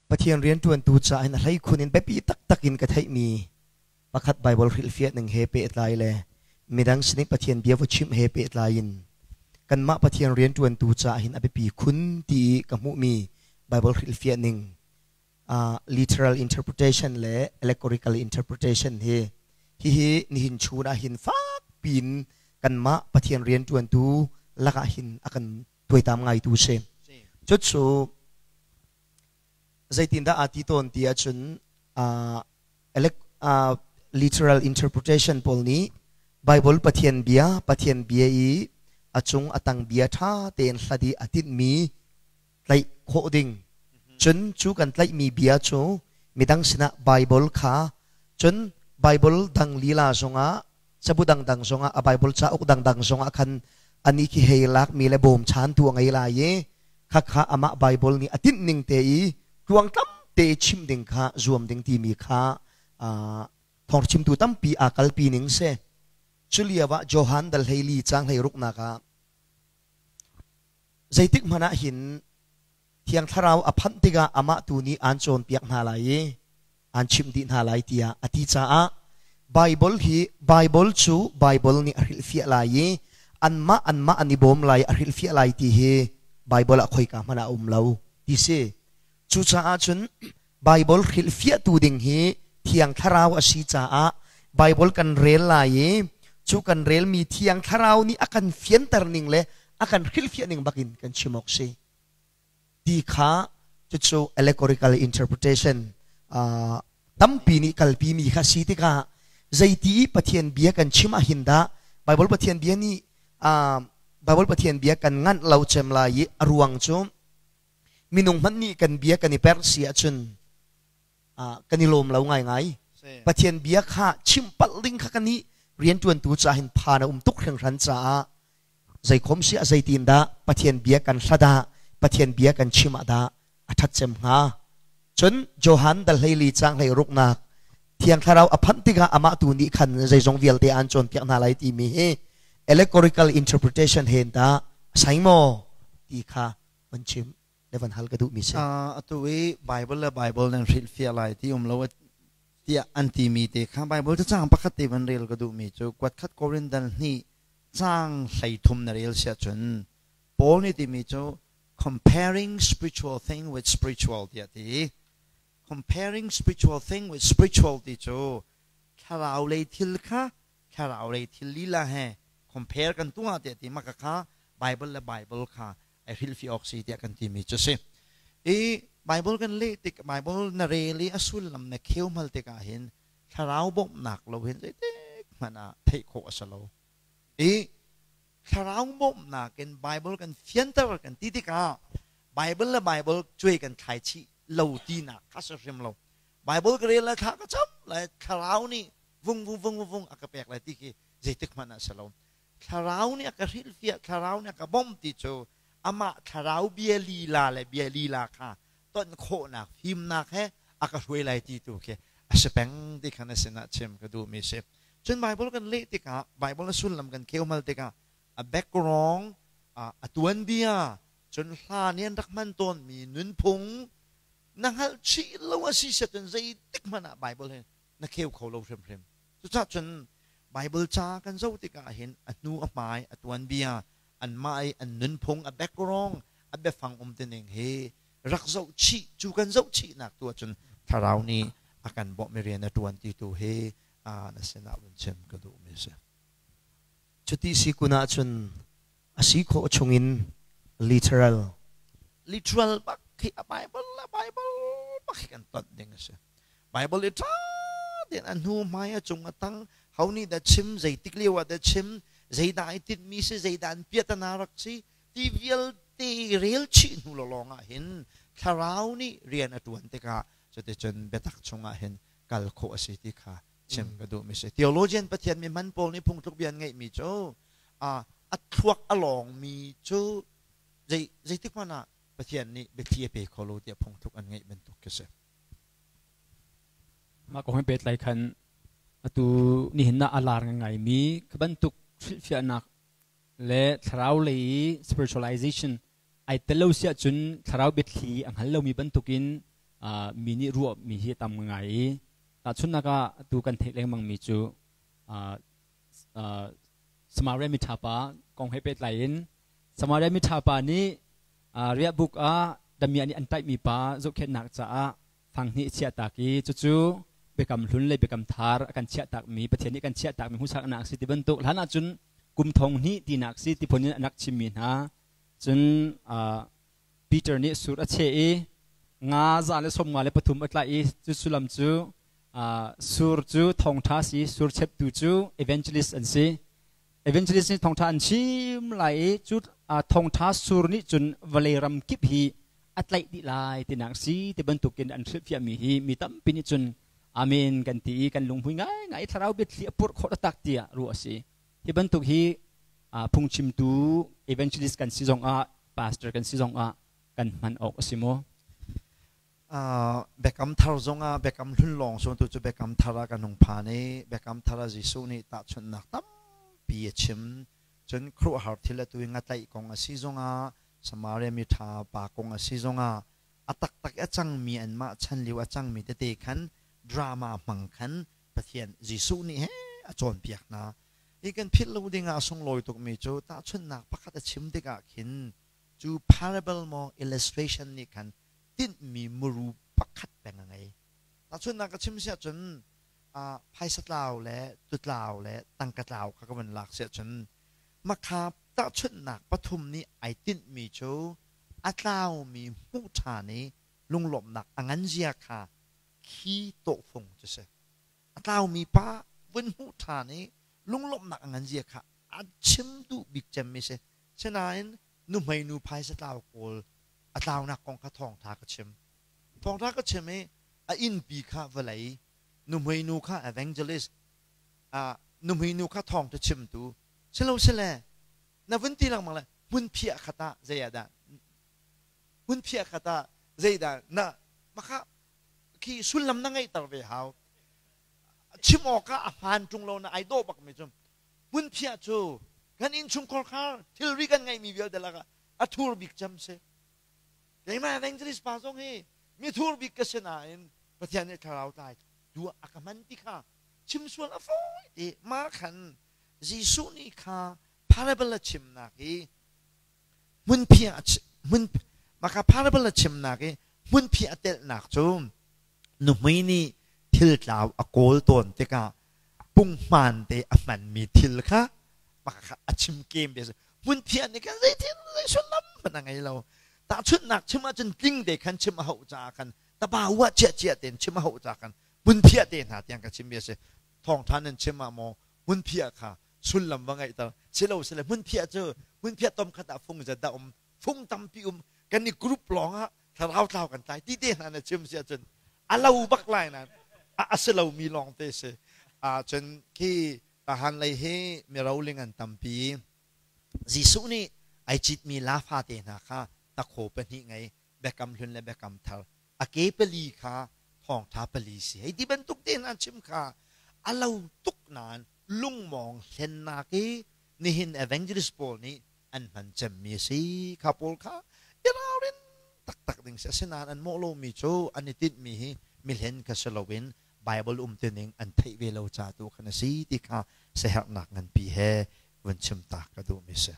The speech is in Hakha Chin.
Pathian rianṭuantu caah hin a hleikhun in biapi taktak in ka theihmi pakhat Baibal hrilhfiah ning he pehtlai le midang sin i Pathian bia va chimh he pehtlai in kanmah Pathian rianṭuantu caah hin a biapi khun ti i ka hmuhmi Baibal hrilhfiah ning literal interpretation le allegorical interpretation hi hihi nihin chun ah hin fak piin kanmah Pathian rianṭuantu lakah hin a kan tuaitam ngaitu si. Cucu zeitindah aa ti tawn ti ahcun literal interpretation pawl nih Bible Pathian bia Pathian bia i a cung a tang bia ṭha tein hlat i a tinhmi tlaih khawh ding cun cu kan tlaihmi bia cu midang sinah Bible kha cun Bible dang lila zongah cabu dangdang zongah a Bible cauk dangdang zongah khan ani khi hei lakmi le bawmchantu a ngei lai i khakha amah Bible nih a tinh ning te i tluangtlam te chim ding kha zuam ding timi kha thawngchimtu tampi aa kalpi ning si. Cu lio ah Johan dal 14 caang 16 nak ah zeitik hmanh ah hin Thiang Thlarau a phanh tikah amah tu nih aan cawnpiak hna lai i aan chimh dih hna lai tiah a ti caah Baibal hi Baibal cu Baibal nih a hrilhfiah lai i anmah anmah an i bawm lai a hrilhfiah lai ti hi Baibal ah khoika hmanh ah a um lo ti si. Cucaah cun Baibal hrilhfiahtu ding hi Thiang Thlarau a si caah Baibal kan rel lai i cu kan relmi Thiang Thlarau nih a kan fianter ning le a kan hrilhfiah ning bakin kan chim awk si. Ti kha cucu allegorical interpretation tampi nih kalpi mi kha si tikah zeiti Pathian bia kan chim ah hin dah Bible Pathian bia nih Bible Pathian bia kan nganh lo cem lai i a ruang cu minung hmanh nih kan bia kan i perh si ahcun kan i lawm lo ngaingai. Pathian bia kha chim palh ding kha kan i rianṭuantu caah hin phan a um tuk hringhran caah zeikhom si ah zeitin dah Pathian bia kan hlat ah Pathian bia kan chim ah dah a ṭhat cem hnga? Cun Johan dal 14 caang 16nak Thiang Thlarau a phanh tikah amah tu nih khan zeizong vialte aan cawnpiak hna lai timi hi allegorical interpretation hen dah a sai maw ti kha van chim le van hal ka duhmi si. Atu i Bible le Bible nan hrilhfiah lai ti um lo tiah an timi te kha Bible cacang pakhat te van rel ka duhmi cu kuatkhat Korin dal hnih caang 13 na rel siah cun Paul nih timi cu comparing spiritual thing with spiritual tiah ti. Comparing spiritual thing with spiritual ti cu thlarau lei thil kha thlarau lei thil lila he compare kan tuah tiah ti maka kha Bible le Bible kha ai hrilhfi awk si tiah kan timi cu si. I Bible kan leh tik Bible na rel i a sullam na kheu hmal tikah hin thlarau bawmhnak lo hin zeitik hmanh ah theih khawh a si lo. I thlarau bawmhnak in Bible kan fianter kan ti tikah Bible le Bible cuai kan thlai chih lo tinak kha si hrim lo. Bible ka rel lai thla ka cam lai thlarau nih vung vung vung vung a ka pek lai ti khi zeitik hmanh ah si lo. Thlarau nih a ka hrilhfiah, thlarau nih a ka bawmh ti cu amah thlarau bia lila le bia lila kha ton khawhnak fimnak he a ka hruai lai ti tu khi a si peng ti khan a sinah chim ka duhmi si. Cun Bible kan leh tikah Bible a sullam kan kheumal tikah a background a tuanbia cun hla nih an rak hman tawnmi nunphung na hngalh chih lo a si set cun zeitik hmanh ah Bible hi na kheu kho lo hrimhrim. Cucaah cun Bible ca kan zoh tikah hin a hnu a hmai a tuanbia anmah i an nunphung a background a biafang um tining hi rak zoh chih cu kan zoh chihnak tu ahcun thlarau nih a kan bawmh i rian a ṭuan ti tu hi na sinah vun chim ka duhmi a si. Cuti si kun ahcun a si khawh chungin literal literal bak khi a Bible le Bible bak khi kan ton ding a si. Bible i ṭha tein a hnu hmai a cung a tang ho nih dah chim zeitik lio ah dah chim zeidah ai tinhmi si zeidah an piatana rak si ti vialte rel chih hnu lawng ah hin thlarau nih rian a ṭuan tikah cuticun biatak chungah hin kal khawh a si ti kha chim ka duhmi si. Theologian Pathian mi hman pawl nih phungtluk bia an ngeihmi cu a thluak a lawngmi cu zei zeitik hmanh ah Pathian nih biathli a pe kho lo tiah phungthluk an ngeih bantuk khi si. Mah kong he pehtlai khan atu nihin ah a lar ngaingaimi khi bantuk hrilhfiahnak le thlarau lei i spiritualization ai tel lo si ahcun thlarau biathli a hngal lomi bantukin Mi nih ruah mi hi tam ngai i tahchunhnak ah tu kan theih lengmang mi cu Samaria miṭha pa kong he pehtlai in Samaria miṭha pa nih riahbuk ah damiah nih an tlaihmi pa zohkhenhnak caah fanghnih a chiahtak i cucu biakam hlun le biakam thar a kan chiahtakmi Pathian nih kan chiahtakmi hmuhsaknak a si ti bantuk hlan ahcun kum thong hnih tinak si ti phun in an rak chimmi hna cun Peter nih sur a cheh i nga 153 a tlaih i cu sullam cu sur cu thawngṭha si sur cheptu cu evangelist an si evangelist nih thawngṭha an chim lai i cu thawngṭha sur nih cun vawlei ram kip hi a tlaih dih lai tinak si ti bantukin an hrilhfiahmi hi mi tampi nih cun amen kan ti i kan lunghmui ngaingai thlarau biathli a purh khawh taktak tiah ruah a si. Hi bantuk hi phungchimtu evangelist kan si zongah pastor kan si zongah kan hman awk a si maw? Biakam thar zongah biakam hlun lawng so tu cu biakam thar ah kan hung phan i biakam thar ah Jesuh nih tahchunhnak tampi a chim. Cun khuaruahhar thil atu i ngatlaih kong a si zongah Samaria mi ṭha pa kong a si zongah a taktak i a cangmi anmah chan lio a cangmi tete khan drama hmang khan Pathian Jesuh nih he a cawnpiak hna. Hi kan philh lo ding ah a sunglawi tukmi cu tahchunhnak pakhat a chim tikah khin cu parable maw illustration nih khan tinhmi muru pakhat peng a ngei. Tahchunhnak ka chim si ahcun phaisa tlau le tutlau le tangka tlau kha ka vun lak si ahcun makha tahchunhnak pathum nih ai tinhmi cu a tlaumi hmuh ṭhan i lunglawmhnak a ngan zia kha khi tawhfung cu si. A tlaumi pa vun hmuh ṭhan i lunglawmhnak a ngan zia kha a chim duh bik cemmi si. Sinain nuhmei nu phaisa tlau kawl a tlaunak kong kha thawngṭha ka chim. Thawngṭha ka chim i a innpi kha vawlei, nuhmei nu kha evangelist, nuhmei nu kha thawngṭha chimtu, silosile na vun ti lengmang le hmunphiah khat ah zei ah dah hmunphiah khat ah zeidah na makha khi sullam na ngeihter ve hau chim awk ah a hmaan ṭung lo na ai dawh bak mi cu hmunphiah cu kan innchungkhar khar thilri kan ngeihmi vialte lakah a thur bik cem si keimah evangelist pa zong hi mi thur bik ka si nain Pathian nih thlarau tlai tu a ka hman ti kha chim sual a fawi te ma khan Jesuh nih kha parable a chimnak hi hmunphiah hmun maka parable a chimnak i hmunphiah a telhnak cu nuhmei nih thil tlau a kawl tawn tikah punghman te a hmanmi thil kha maka kha a chim kem te hmunphiah nih khan zei thil zei sullam hmanh a ngei lo tahchunhnak chim ahcun tling te khan chim a hauh caah khan taba uah chiah chiah tein chim a hauh caah khan hmunphiah te hna tiang ka chimmi a si thawngtha nan chim ah maw hmunphiah kha sullam va ngeihter silo sile hmunphiah cu hmunphiah tom khat ah fung zat dah um fung tampi um kan i group lawng ah thlarau tlau kan tlai ti te hna na chim si ahcun a lo bak lai nan a si lo mi lawng te si cun khi tahan lei hi miroling an tampi Jesuh nih ai citmi lafa te hna kha takhaw pahnih ngei biakam hlun le biakam thar a ke pali kha thawngtha pali si hei ti bantuk te hna chim kha a lo tuk nain lungmawng hlennak i nihin evangelist pawl nih an hman cemmi a si kha pawl kha i ralrin taktak ding si asinain an mawh lomi cu an i tinhmi hi mihlen kha si loin Bible um tining an theih ve lo ca tu khan a si ti kha siaherhnak nganpi he vun chim ta ka duhmi si.